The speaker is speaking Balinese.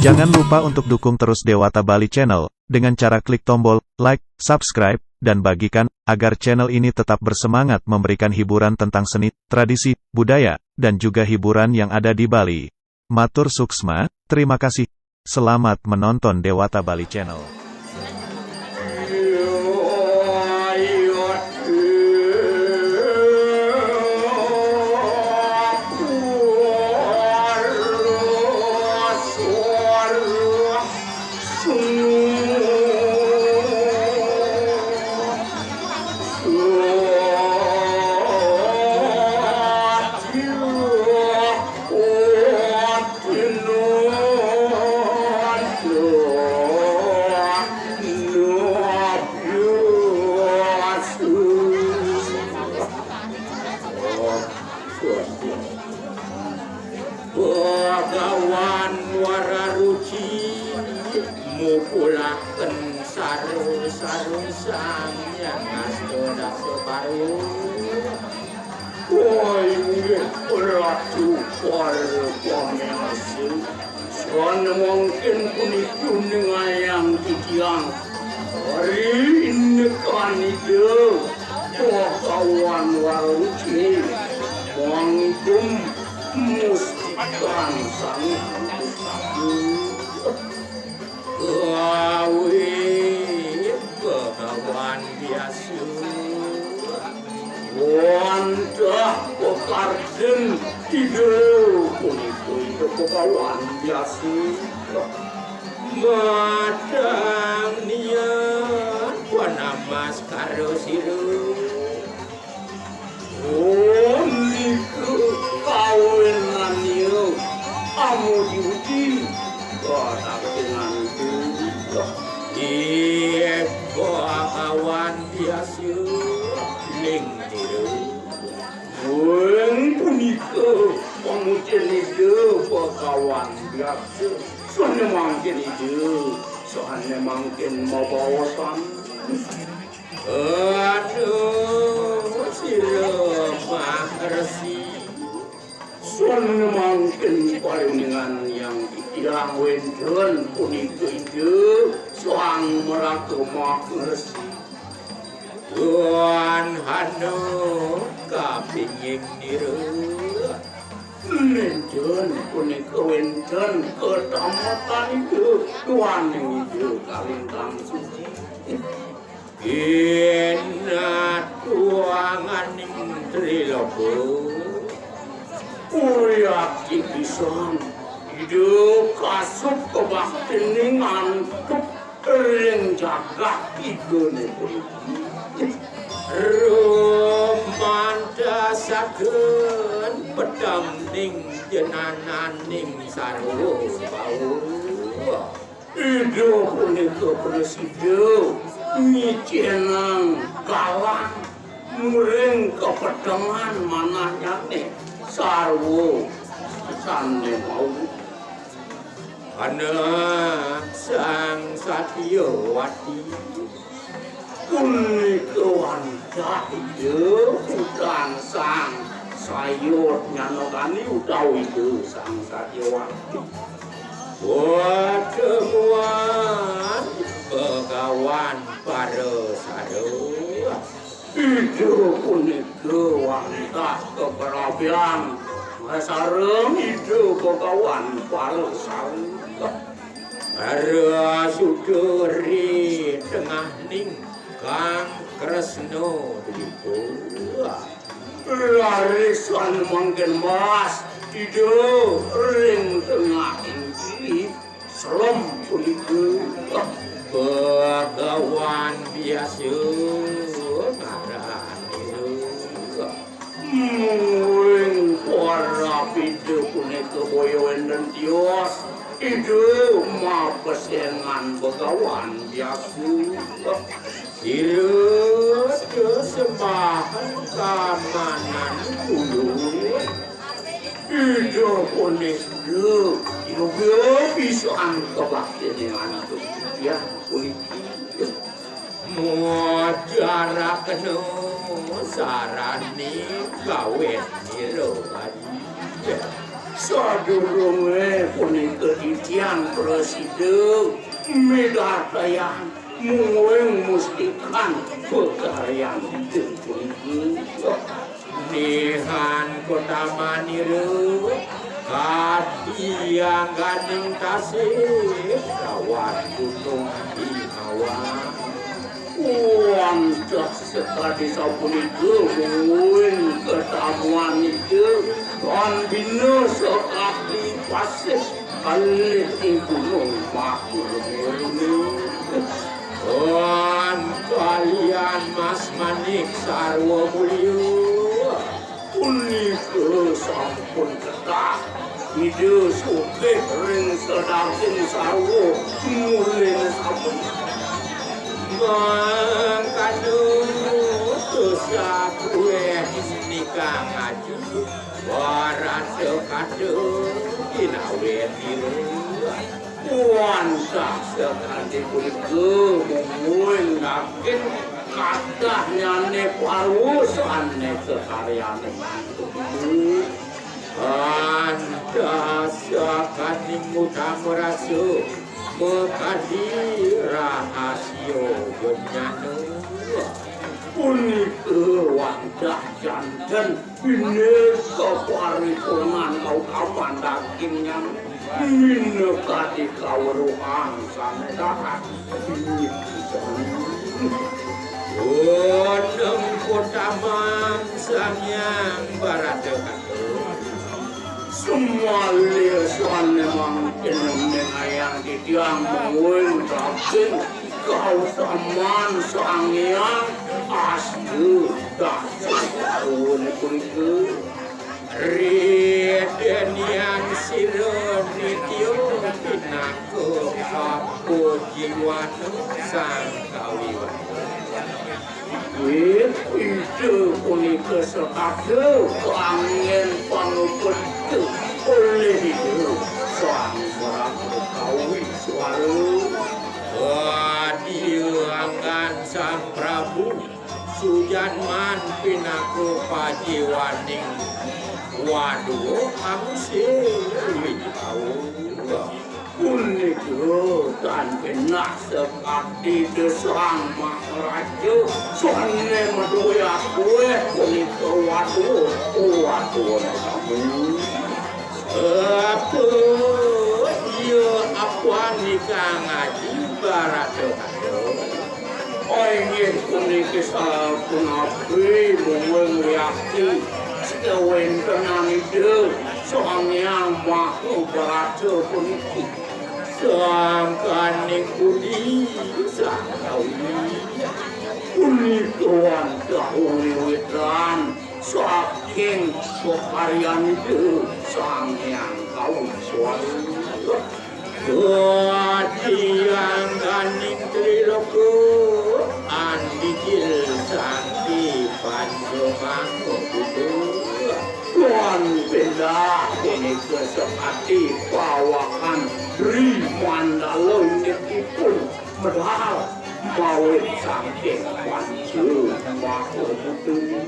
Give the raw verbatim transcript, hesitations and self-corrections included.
Jangan lupa untuk dukung terus Dewata Bali Channel dengan cara klik tombol like, subscribe, dan bagikan agar channel ini tetap bersemangat memberikan hiburan tentang seni, tradisi, budaya, dan juga hiburan yang ada di Bali. Matur suksma, terima kasih. Selamat menonton Dewata Bali Channel. Bagawan Wararuci mukulaken saru-saru sang yang astoda separuh. Woi, inggih Ratu para pamirsa. Sané mangkin puniki ningayang titiang. Ari indekan Ida Bagawan Wararuci mangkum mustikan sang Gawe Bagawan biasa. Wantah pekarden Ida punika Ida Bagawan biasa. Matang niat panamaskara sira. Punika kawinan ya amuji-uji katakenan Ida. Ih, Bagawan biasa ling tira. Ing punika pamujen Ida Bagawan biasa. Sané mangkin Ida, sané mangkin mabaosan. Aduh, sira Maharesi. Sun mangkin paringan yang titiang wénten punika Ida Sang Maraga Maharesi. Tuan Hana kapingin nira. Nénten punika wénten katametan Ida, duaning Ida kalintang suci. Inatuanganing triloka. Uyati pisan, Ida kasup kabaktining antep ring jagat Idane puniki. Rumantasaken petemning jenananing sarwa bawa. Ida punika prasida ngicenang galang muring kapetengan manahnyane sarwa sane mau. Anak Sang Satyawati punika wantah Ida putrang Sang Sayut Nyanagani utawi Ida Sang Satyawati. Patemuan Begawan Parasara. Ida punika wantah keprabian sareng Ida Begawan Parasara. Parasuda ri tengahning Kang Kresna Dwipa. Larisan mangkin mas Ida ring tengahing diri. Selem punika Begawan biasa ngaranira. Mungguing para pida punika boya wénten tios Ida mapesengan Begawan biasa. Sira sembah kamanan ulun. Ida punika yoga pisan kabaktine antuk titiang puniki. Mujarakna sarane kawin nira. Sadurungé punika titiang prasida midartayang mungguing mustikan pakaryan Ida puniki. Nihan kutamanira kadi angganing tasih lawan gunung Himawa. Wantah sakadi sapunika mungguing katamuan Ida, tan bina sakadi pasih kalih ing gunung Mahameru. Wan kalian Mas Manik sarwa mulia. Punika sampun ketah. Ida sugih ring sadaging sarwa mulin sampun. Mangkana tusah kueh nikang aji. Warasa kata kinawetira. Wantah sakadi punika mungguing daging kadahnyané parwa sané kakaryaning. Wantah sakadi utama rasa makadi rahasia benyana. Punika wantah janten Bhinneka paripurnan kautaman dagingnya minakadi kaweruhan sané dahat. Gunung Kotaman Sang Hyang Baratayaka. Samalih sané mangkin ningayang titiang mungguing daging kautaman Sang Hyang Asta Dasa Dewa punika. Ridenian sira nitya pinaka apa jiwana sang kawiwata. Ih, Ida punika sakada kanggén pangupeta olih Ida Sang Prabu Kawiswara. Wadia anggan Sang Prabu Sujanman pinaka pajiwaning wadua angsih wijawa. Punika tan genah sakadi Ida Sang Maharaja sané madué akuéh punika wadua, wadua nami. Apa iya apan ikang aji Baratayaka? Oh, inggih puniki sapunapi mungguing wiakti kawéntenan Ida Sang Hyang Mahabarata puniki. Sangkaning pudi sangkawi punika wantah wiwitan saking pakaryan Ida Sang Hyang Kawiswara. Katiang ganing triloka, andikil santi panjomang kudu. Tuan pindah punika sakadi pawakan Ri Mandala inggih dipun medal mawit saking panjomang kudu.